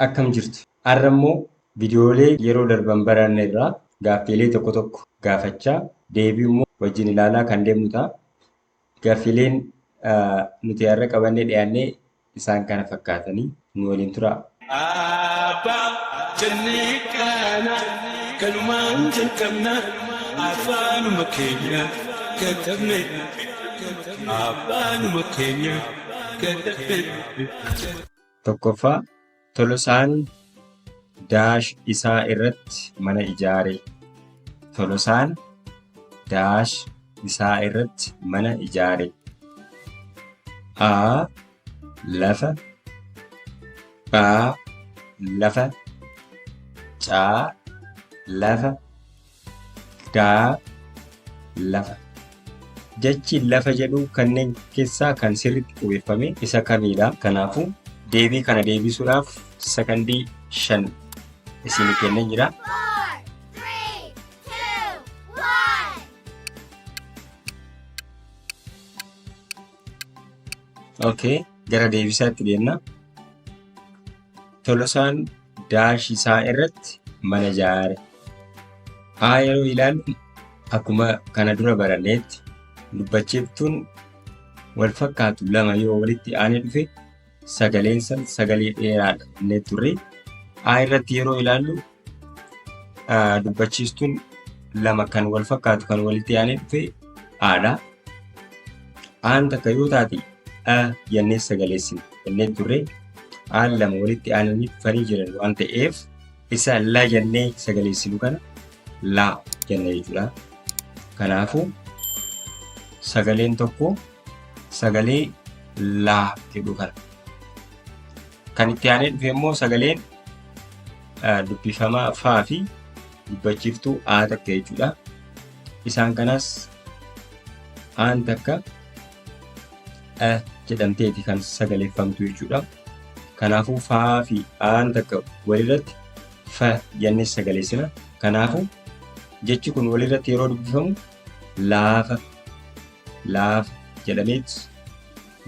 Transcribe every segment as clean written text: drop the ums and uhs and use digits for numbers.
Akkam jirtu? Har'a immoo viidiyoolee yeroo darban baranne irraa gaaffiilee tokko tokko gaafachaa deebii immoo wajjin ilaalaa kan deemnu ta'a. Gaaffiileen nuti har'a qabannee dhiyaannee isaan kana fakkaatanii nu waliin turaa. Abbaa jennee kana kanumaan jalqabna afaanuma keenya katabne afaanuma keenya katabne. Tokkoffaa, Tolosaan daash isaa irratti mana ijaare. Tolosaan daash isaa irratti mana ijaare. A. Lafa B. Lafa C. Lafa D. Lafa. Jechi lafa jedhu kanneen keessaa kan sirriitti qubeeffame isa kamiidha? Kanaafuu deebii kana deebisuudhaaf sakandii 5 isinii kenneen jira. 4, 3, 2, 1. Okay, gara deebisaatti deemna. Tolosaan daash isaa irratti mana ijaare. A yeroo ilaallu akkuma kana dura baranneetti dubbachiiftuun wal fakkaatu lama yoo walitti aanee dhufe sagaleen san sagalee dheeraadha jennee turre. A irratti yeroo ilaallu dubbachiistuun lama kan wal fakkaatu kan walitti aanee dhufe Aadha. Aan takka yoo taate a jennee sagaleessina jennee turre. Aan lama walitti aananii dhufanii jiran waan ta'eef isa la jennee sagaleessinu kana laa jenna jechuudha. Kanaafuu sagaleen tokko sagalee laa jedhu kana. Kan itti aanee dhufe immoo sagaleen dubbifamaa faa fi dubbachiiftuu a takka jechuudha. Isaan kanas aan takka a jedhamteeti kan sagaleeffamtu jechuudha. Kanaafuu faa fi aan takka walirratti fa jennee sagaleessina. Kanaafuu jechi kun walirratti yeroo dubbifamu laafa laafa jedhameet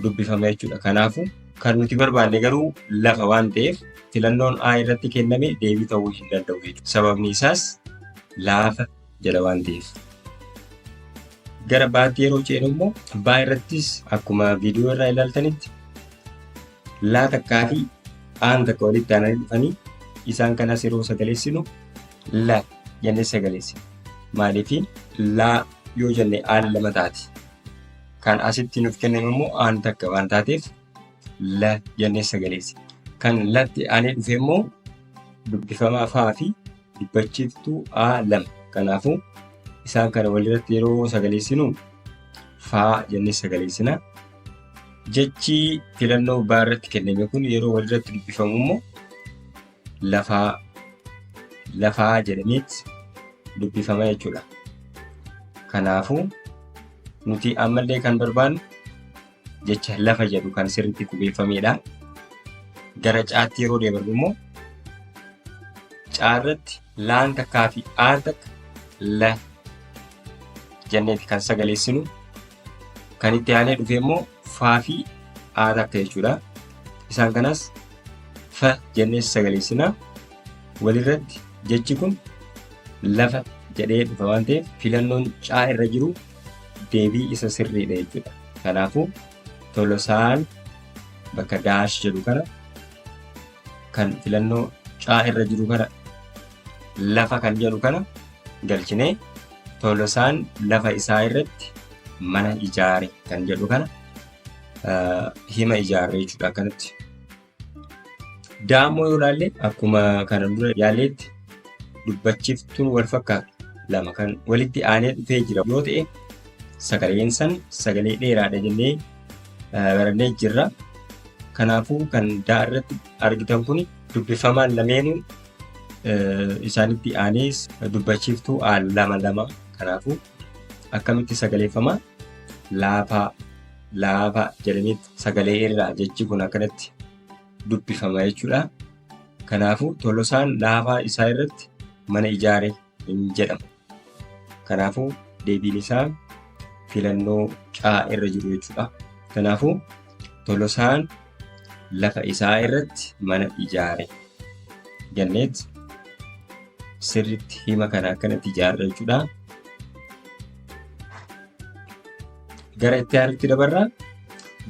dubbifama jechuudha. Kanaafuu kan nuti barbaanne garuu lafa waan ta'eef filannoon A irratti kenname deebii ta'uu hin danda'u jechuudha. Sababni isaas laafa jedha waan ta'eef. Gara baatti yeroo ceenu immoo baa irrattis akkuma viidiyoo irraa ilaaltanitti laa takkaa fi aan takka walitti aananii dhufanii isaan kanas yeroo sagaleessinu la jennee sagaleessina. Maaliif laa yoo jenne aan lama taati. Kan asitti nuuf kenname immoo aan takka waan taateef la jennee sagaleessina. Kan latti aanee dhufe immoo dubbifamaa faa fi dubbachiiftuu a lama. Kanaafuu isaan kana walirratti yeroo sagaleessinu faa jennee sagaleessina. Jechi filannoo baa irratti kenname kun yeroo walirratti dubbifamu immoo lafaa lafaa jedhameet dubbifama jechuudha. Kanaafuu nuti ammallee kan barbaannu jecha lafa jedhu kan sirriitti qubeeffamedha. Gara caatti yeroo dabarru immoo caarratti laan takkaa fi aan takka la jenneeti kan sagaleessinu. Kan itti aanee dhufe immoo faa fi aa takka jechuudha. Isaan kanas fa jennee sagaleessina. Walirratti jechi kun lafa jedhee dhufa waan ta'eef filannoon caa irra jiru deebii isa sirriidha jechuudha. Kanaafuu Tolosaan bakka daash jedhu kana kan filannoo caa irra jiru kana lafa kan jedhu kana galchinee Tolosaan lafa isaa irratti mana ijaare kan jedhu kana hima ijaarre jechuudha akkanatti. Daammoo yoo ilaalle akkuma kana dura yaalleetti dubbachiiftuun wal fakkaatu lama kan walitti aanee dhufee jira yoo ta'e sagaleen san sagalee dheeraadha jennee barannee jirra. Kanaafuu kan daa irratti argitan kun dubbifamaan lameenuu isaanitti aanee dubbachiiftuu A lama lama. Kanaafuu akkamitti sagaleeffama? Laafaa laafaa jedhamee sagalee irraa jechi kun akkanatti dubbifama jechuudha. Kanaafuu Tolosaan laafaa isaa irratti mana ijaare hin jedhamu. Kanaafuu deebiin isaa filannoo caa irra jiru jechuudha. Kanaafuu Tolosaan lafa isaa irratti mana ijaare. Jenneet sirriitti hima kana akkanatti ijaarra jechuudha. Gara itti aanutti dabarra.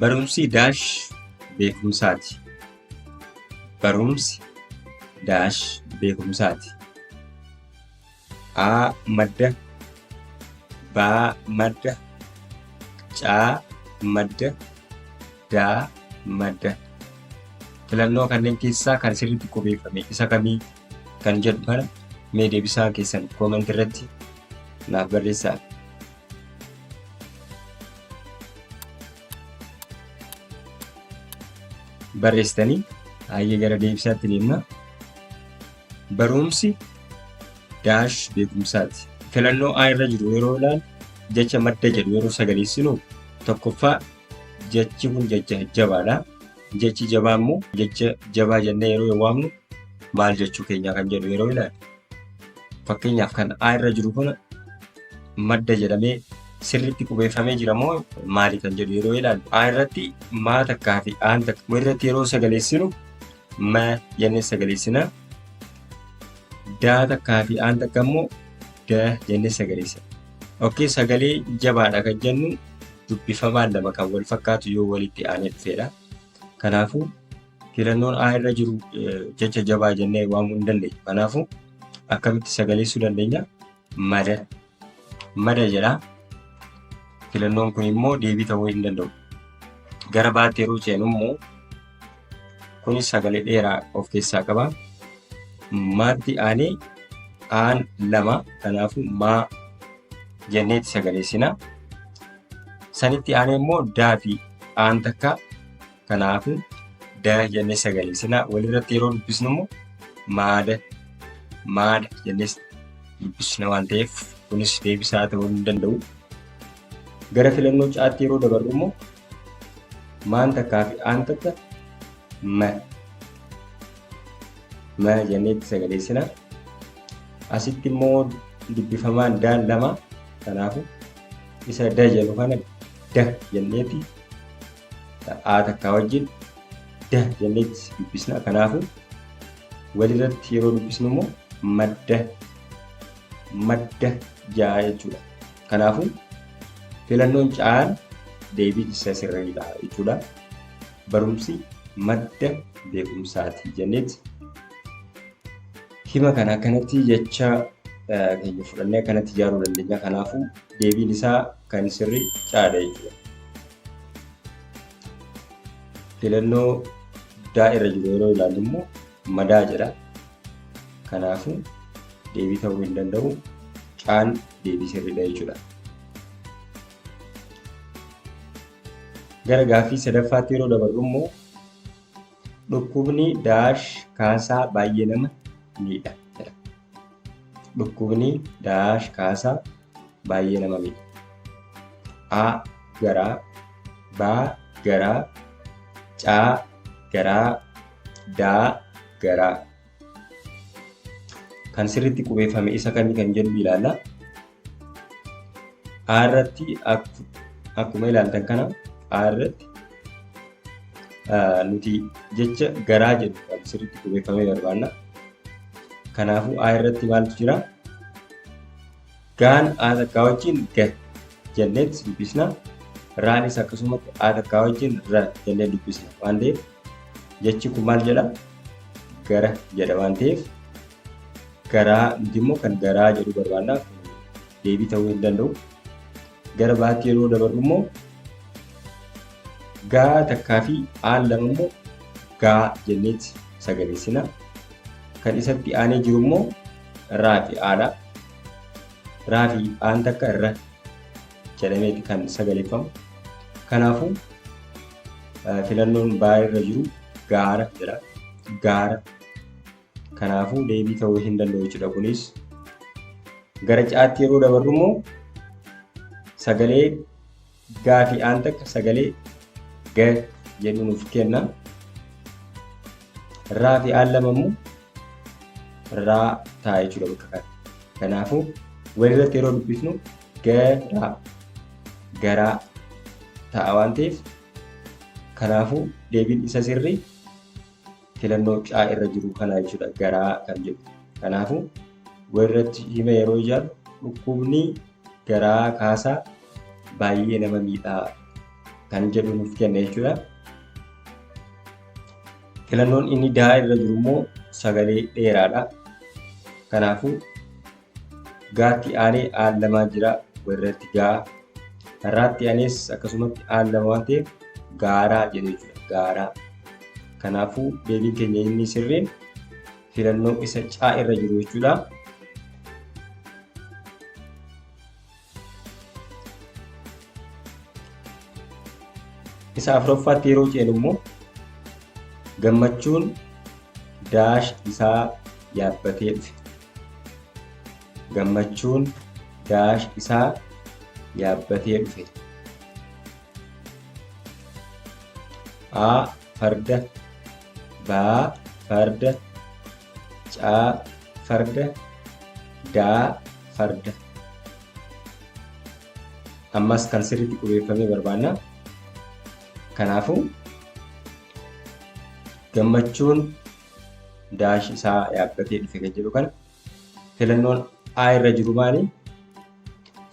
Barumsi daash beekumsaati. Barumsi daash beekumsaati. A madda B madda C madda D madda. Filannoo kanneen keessaa kan sirriitti qubeeffame isa kamii kan jedhu kana mee deebisaa keessan koomentii irratti naaf barreessaa. Barreessitanii hayyee gara deebisaatti deemna. Barumsi daash beekumsaati. Filannoo A irra jiru yeroo ilaalu jecha madda jedhu yeroo sagaleessinu tokkoffaa jechi kun jecha jabaadha. Jechi jabaa immoo jecha jabaa jennee yeroo waamnu maal jechuu keenya kan jedhu yeroo ilaalu fakkeenyaaf kan A irra jiru kun madda jedhamee sirriitti qubeeffamee jira moo maali kan jedhu yeroo ilaallu A irratti maa takkaa fi aan takka irratti yeroo sagaleessinu ma jennee sagaleessina. Daa takkaa fi aan takka immoo da jennee sagaleessina. Okkee sagalee jabaadha kan jennu dubbifamaan lama kan wal fakkaatu yoo walitti aanee dhufedha. Kanaafuu filannoon A irra jiru jecha jabaa jennee waamuu hin dandeenyu. Kanaafuu akkamitti sagaleessuu dandeenya? Mada. Mada jedha. Filannoon kun immoo deebii ta'uu hin danda'u. Gara baatti yeroo ceenu immoo kunis sagalee dheeraa of keessaa qaba. Maatti aanee aan lama kanaafuu maa jenneetti sagaleessina. Sanitti aanee immoo daa fi aan takka kanaafuu da jennee sagaleessina. Walirratti yeroo dubbisnu immoo maada maada jennee dubbisna waan ta'eef kunis deebisaa ta'uu hin danda'u. Gara filannoo caatti yeroo dabarru immoo maan takkaa fi aan takka ma ma jennee itti sagaleessina. Asitti immoo dubbifamaan daan lama kanaafuu isa da jedhu kana da jenneeti a takkaa wajjin da jenneetti dubbisna. Kanaafuu walirratti yeroo dubbisnu immoo madda madda ja'a jechuudha. Kanaafuu filannoon caan deebii isa sirriidha jechuudha. Barumsi madda beekumsaati jenneeti hima kana akkanatti jecha keenya fudhannee akkanatti ijaaruu dandeenya. Kanaafuu deebiin isaa kan sirrii caadha jechuudha. Filannoo daa irra jiru yeroo ilaallu immoo madaa jedha. Kanaafuu deebii ta'uu hin danda'u. Caan deebii sirriidha jechuudha. Gara gaaffii sadaffaatti yeroo dabarru immoo dhukkubni daash kaasaa baay'ee nama miidha jedha. Dhukkubni daash kaasaa baay'ee nama miidha. A. Garaa B. Garaa C. Garaa D. Garaa. Kan sirriitti qubeeffame isa kamii kan jedhu ilaalla. A irratti akkuma ilaaltan kana A irratti nuti jecha garaa jedhu kan sirriitti qubeeffamee barbaanna. Kanaafuu A irratti maaltu jira? Gaan A takkaa wajjin ga jenneet dubbisna. Raanis akkasumatti A takkaa wajjin ra jennee dubbisna waan ta'eef jechi kun maal jedha? Gara jedha waan ta'eef garaa nuti immoo kan garaa jedhu barbaanna deebii ta'uu hin danda'u. Gara baatti yeroo dabarru immoo gaa takkaa fi aan lama immoo gaa jenneet sagaleessina. Kan isatti aanee jiru immoo raa fi aadha. Raa fi aan takka irra jedhameeti kan sagaleeffamu. Kanaafuu filannoon baa irra jiru gaara jedha. Gaara. Kanaafuu deebii ta'uu hin danda'u jechuudha kunis. Gara caatti yeroo dabarru immoo sagalee gaa fi aan takka sagalee ga jedhu nuuf kenna. Raa fi aan lama immoo raa ta'a jechuudha bakka kana. Kanaafuu walirratti yeroo dubbisnu garaa garaa ta'a waan ta'eef kanaafuu deebiin isa sirrii Filannoo caa irra jiru kana jechuudha garaa kan jedhu. Kanaafuu walirratti hima yeroo ijaaru dhukkubni garaa kaasaa baay'ee nama miidhaa kan jedhu nuuf kenna jechuudha. Filannoon inni daa irra jiru immoo sagalee dheeraadha. Kanaafuu gaatti aanee aan lamaa jira walirratti gaa. Raatti aanees akkasumatti aan lama waan ta'eef gaaraa jedhe jechuudha. Gaaraa. Kanaafuu deebiin keenya inni sirriin filannoo isa caa irra jiru jechuudha. Isa afuraffaatti yeroo ceenu immoo gammachuun daash isaa yaabbatee dhufe. Gammachuun daash isaa yaabbatee dhufe. A. Farda B. Farda C. Farda D. Farda. Ammas kan sirriitti qubeeffamee barbaanna. Kanaafuu gammachuun daash isaa yaabbatee dhufe kan jedhu kana filannoon A irra jiru maali?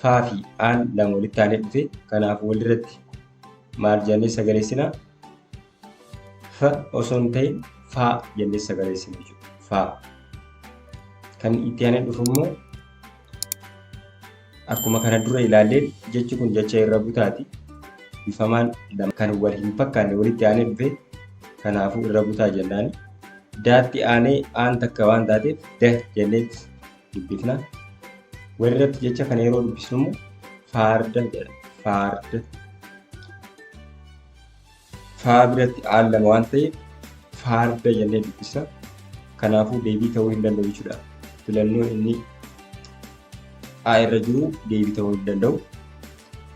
Faa fi Aan lama walitti aanee dhufe. Kanaafuu walirratti maal jennee sagaleessina? Fa osoo hin ta'in faa jennee sagaleessina jechuudha. Faa. Kan itti aanee dhufu immoo akkuma kana dura ilaalleen jechi kun jecha irra butaati. Bifamaan lama kan wal hin fakkaanne walitti aanee dhufe kanaafuu irra butaa jennaani. Daatti aanee aan takka waan taateef da jenneet dubbifna. Walirratti jecha kana yeroo dubbisnu immoo faarda jedha. Faarda. Faa biratti aan lama waan ta'eef faarda jennee dubbisna. Kanaafuu deebii ta'uu hin danda'u jechuudha. Filannoon inni A irra jiru deebii ta'uu hin danda'u.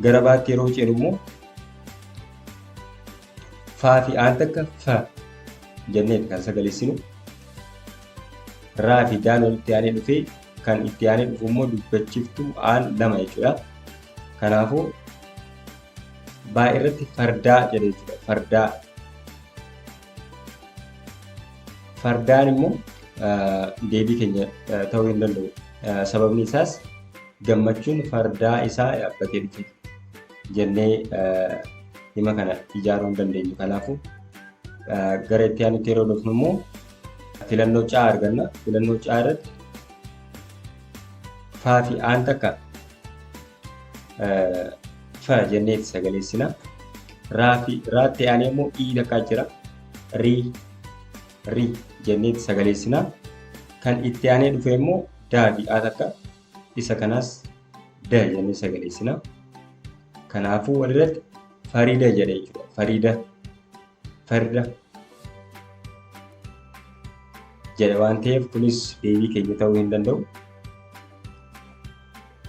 Gara baatti yeroo ceenu immoo faa fi aan takka fa jennee kan sagaleessinu. Raa fi daan walitti aanee dhufee kan itti aanee dhufu immoo dubbachiftuu aan lama jechuudha. Kanaafuu baa irratti fardaa jedhe jechuudha. Fardaa. Fardaan immoo deebii keenya ta'uu hin danda'u. Sababni isaas gammachuun fardaa isaa yaabbatee dhufe jennee hima kana ijaaruu hin dandeenyu. Kanaafuu gara itti aanutti yeroo dhufnu immoo filannoo caa arganna. Filannoo caa irratti faa fi aan takka fa jennee itti sagaleessina. Raa fi raatti aanee immoo ii takkaa jira. Rii ri jennee itti sagaleessina. Kan itti aanee dhufe immoo daa fi aa takka isa kanaas da jennee sagaleessina. Kanaafuu walirratti fariida jedhe jechuudha. Fariida farda jedha waan ta'eef kunis deebii keenya ta'uu hin danda'u.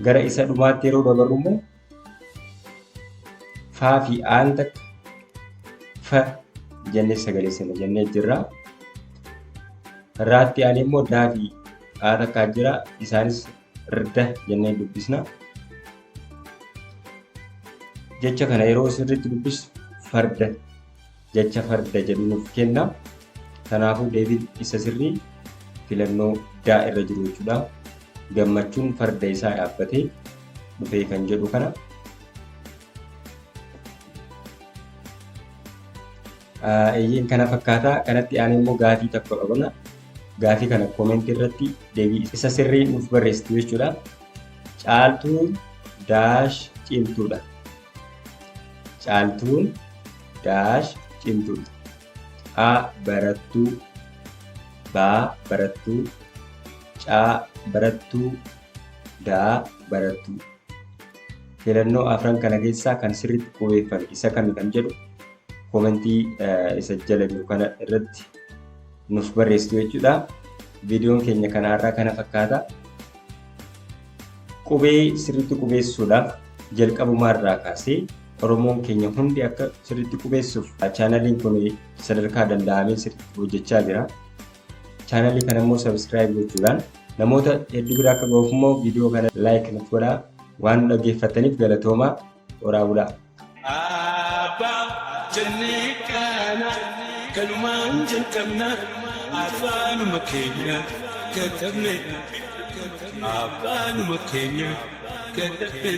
Gara isa dhumaatti yeroo dabarru immoo faa fi aan takka fa jennee sagaleessina jennee jirra. Raatti aanee immoo daa fi aa takkaa jira. Isaanis rda jennee dubbisna. Jecha kana yeroo sirriitti dubbisu farda jecha farda jedhu nuuf kenna. Kanaafuu deebiin isa sirrii filannoo daa irra jiru jechuudha. Gammachuun farda isaa yaabbatee dhufee kan jedhu kana. Eeyyeen kana fakkaata. Kanatti aanee immoo gaafii tokko qabna. Gaafii kana koomentii irratti deebii isa sirrii nuuf barreessitu jechuudha. Caaltuun daash cimtuudha. Caaltuun daash cimtuudha. A. Barattuu B. Barattuu C. Barattuu D. Barattuu. Filannoo afran kana keessaa kan sirriitti qubeeffame isa kami kan jedhu koomentii isa jala jiru kana irratti nuuf barreessitu jechuudha. Viidiyoon keenya kana har'aa kana fakkaata. Qubee sirriitti qubeessuudhaaf jalqabumaa irraa kaasee Oromoon keenya hundi akka sirriitti qubeessuuf chaanaliin kun sadarkaa danda'amee sirriitti hojjechaa jira. Chaanalii kana immoo sabiskiraayib gochuudhaan namoota hedduu bira akka ga'uuf immoo viidiyoo kana laayik nuuf godhaa. Waan nu dhaggeeffattaniif galatoomaa horaa bulaa. Abbaa jennee kana kanumaan jalqabna. jalqabna afaanuma keenya katabne afaanuma keenya katabne.